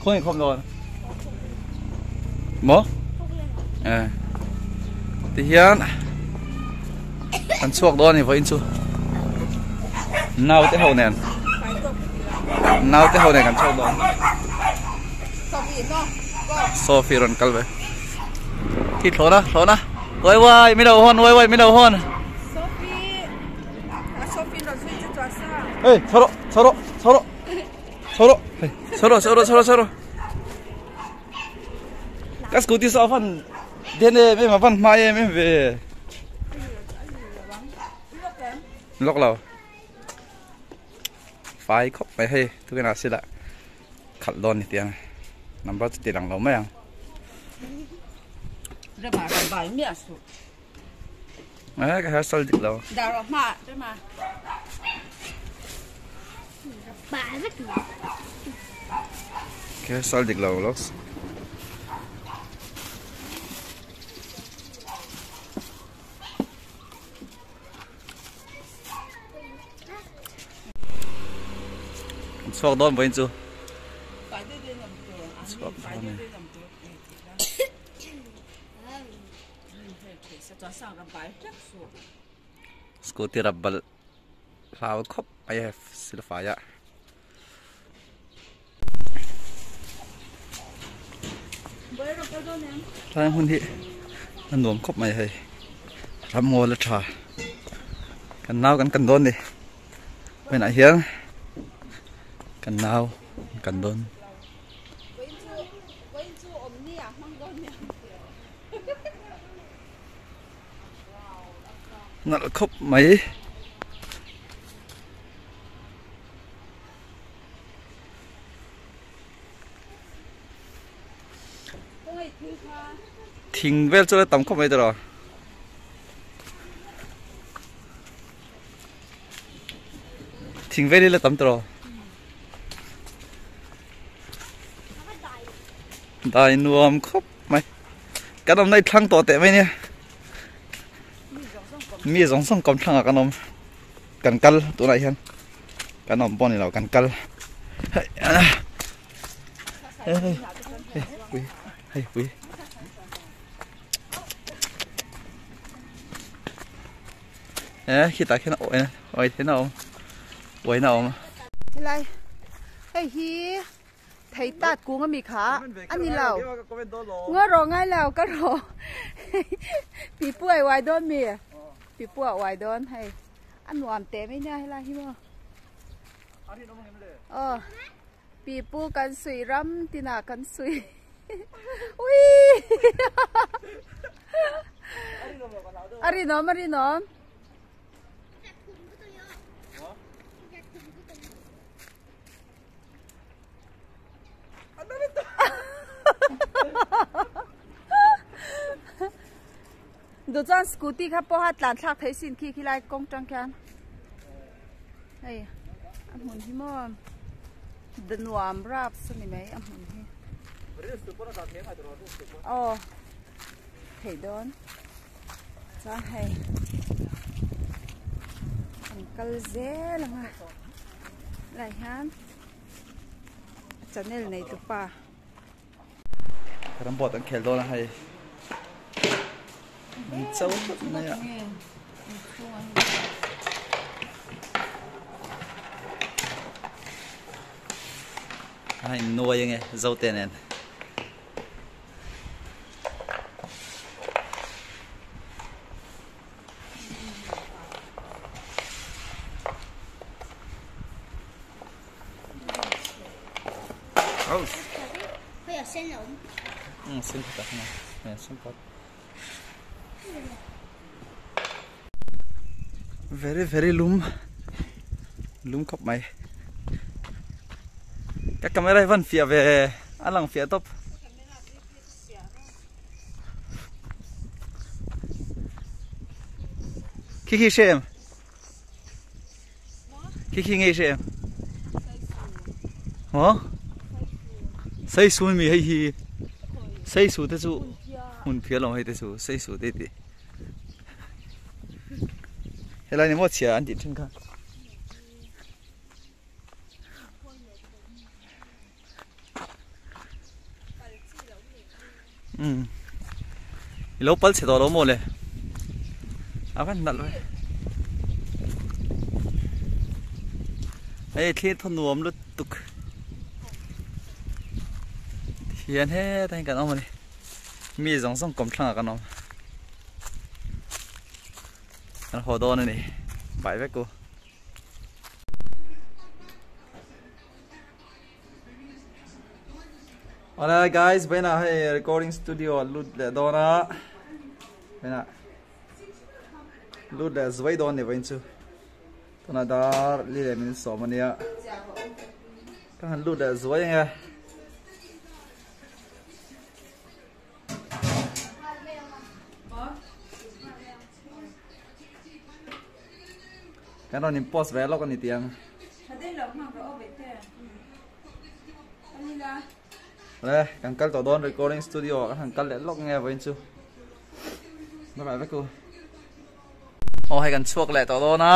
Khawnge khawm dawn? Maw? Eh. Ti hian kan chhuak dawn ni vawiin chu. Naute ho nen. Naute ho nen kan chhuak dawn. Sophie rawn kal ve. Khi thlawna, thlawna. Wai wai, min lo hawn, wai wai, min lo hawn. Sophie, Sophie rawn zui chu chuan sa. Hey, chho rawh, chho rawh, chho rawh. Chho rawh, hei, chho rawh, chho rawh, chho rawh, chho rawh. Ka scooty saw a van den em em, a van hma em em ve. Lawk lo. Fai khawp mai hei, tukin ah sila khalh dawn ni tiang. Number chu ti lang lo mai ang. Eh, ka hairstyle dik lo. Ka hairstyle dik lo lawks. Chhuak dawn vawiin chu. Chhuak dawn e. Scooty rap balh hlau khawp mai a silfai a. Tlai hmun hi a nuam khawp mai hei ramngawl a tha kan nau kan kan dawn ni hmenah hian kan nau kan dawn. Nalh khawp mai. Thing vel chu la tam khawp mai tawh Thing vel hi la tam tawh Dai nuam khawp mai. Kan awmna i thlang tawh teh mai nia. Mi zawng zawng kawm thlangah kan awm. Kan kal tunah hian kan awm pawh ni lo kan kal. Hei hei hei pui hei pui. Eh khitah khian awih awih theihna a awm uaina a awm. Helai hei hi Thei tat kung ami kha a ni lo. Ngaw rawh ngai lo ka rawh. Pi pu ai uai dawn mi. Pi pu a uai dawn hei. A nuam teh mai nia helai hi maw. Aw. Pi pu kan suih ram tinah kan suih. Ui. A rinawm a rinawm. Duh chuan scooty kha pawha tlan thlak theih sin khi khi lai kawng tang khian hei a hmun hi maw nuam rap chu ni mai a hmun hi aw theih dawn chuan hei an kal zel ang a. Lai hian channel nei tu pa. Ram board an khel dawn a hei. An cho tlat mai a. A in nuai ange zote nen. Very very lum lum khawp mai ka camera hi van fiah ve a lang fiah tawp. Khi khi hre em? Khi khi ngei hre em? Maw? Sei su mi hei hi. Sei su te chu hmun phiar lo hei te chu sei su te ti. Helai ni maw chhia an tih thin kha. Umm i lo pal chhe tawh lo maw le a van nalh ve hei thlir thaw nuam lutuk hian hetah hian kan awm a ni mi zawng zawng kawm thlangah kan awm kan haw dawn a ni bai vek u. Alright guys, vawiinah hei recording studio lut leh dawn a. Vawiinah lut leh zuai dawn ni vawiin chu. Tunah dar li leh min sawm ania. Ka han lut leh zuai ange. Kan rawn in post ve lawk a ni tiang. Le kan kal tawh dawn recording studio ah kan han kal leh lawk nge vawiin chu. Bye bye vek u. Aw hei kan chhuak leh tawh dawn a.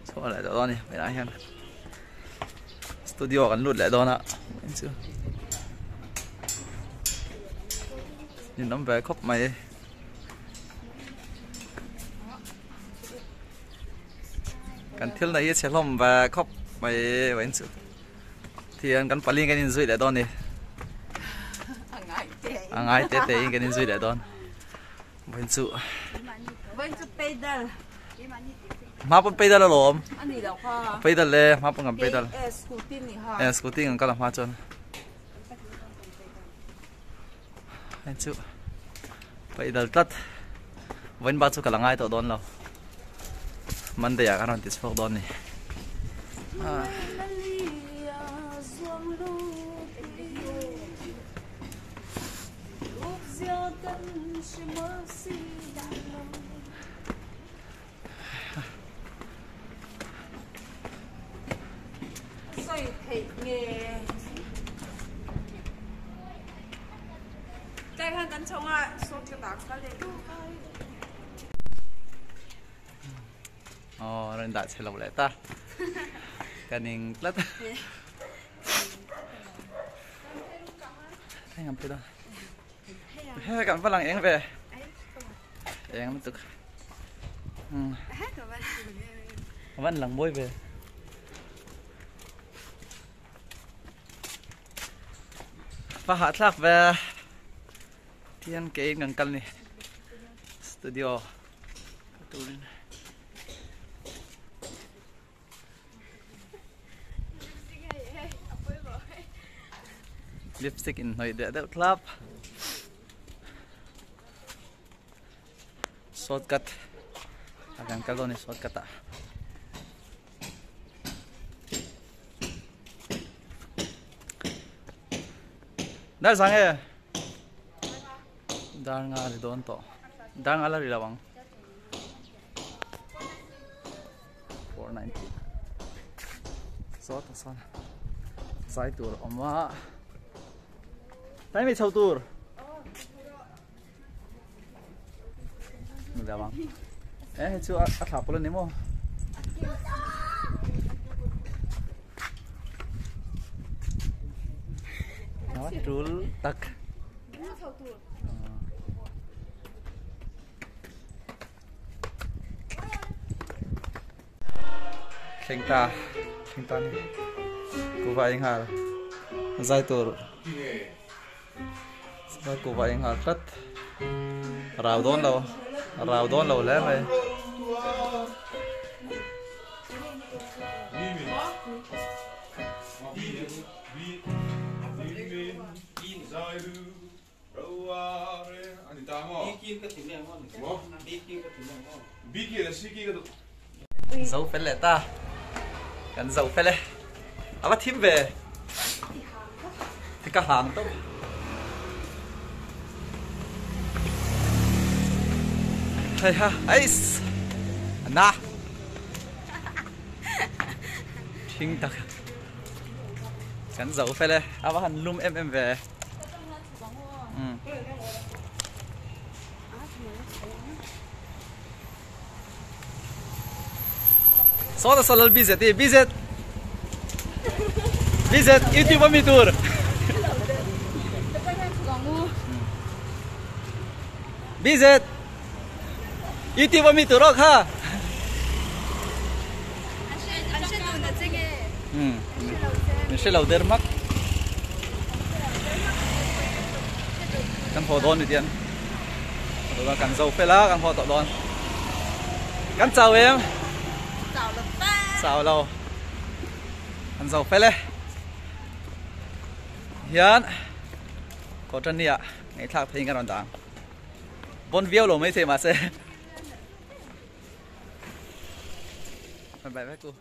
Chhuak leh tawh dawn a ni vawiinah hian studio ah kan lut leh dawn a vawiin chu. Ninawm ve khawp mai. Kan thil neih hi chhe hlawm ve khawp mai vawiin chu thian kan pali in kan inzui leh dawn a ni a ngai te te in kan inzui leh dawn vawiin chu hma pawn pedal alawm pedal le hma pawn kan pedal e scooty in kan kal a hma chuan. Hei chu paih dal tlat vawiin bak chu ka la ngai tawh dawn lo Monday ah ka rawn ti chhuak dawn ni Aw rawn dah chhe lo leh ta ka ning tlat heng an phei dawn he kan va lang eng ve eng lutuk a van lang mawi ve va hahthlak ve tian ke in kan kal ni studio ka turin lipstick in hnawih deuh deuh thlap shortcut a kan kal dawn a ni shortcut ah dar zang e dar nga a ri dawn tawh dar nga la ri lo ang. 490 sawtah sawn zai tur a awm a tlai mai chho tur ni lo ang e hei chu a thla pawlh a ni maw tul tak Thleng ta thleng ta ni kuhva ei nghal zai tur zai kuhva ei nghal tlat rau dawn lo rau dawn lo hle mai. Zo fel leh ta kan zo fel e a va thim ve ti ka hang tawp hei ha ais na thing tak kan zo fel e a va han lum em em ve. Saw ta saw lal BZ i BZ. BZ YouTube ami tur. BZ YouTube ami tur aw kha. Min hre lo der mak. Kan haw dawn ni tian. Kan zo fel a kan haw tawh dawn. Kan chau em? Chau lo pa. Chau lo. Kan zo fel e. Hian kawt ania ngaihthlak phei in kan rawn dah ang. Bon viau lo mai thei mahse. Bye bye ku.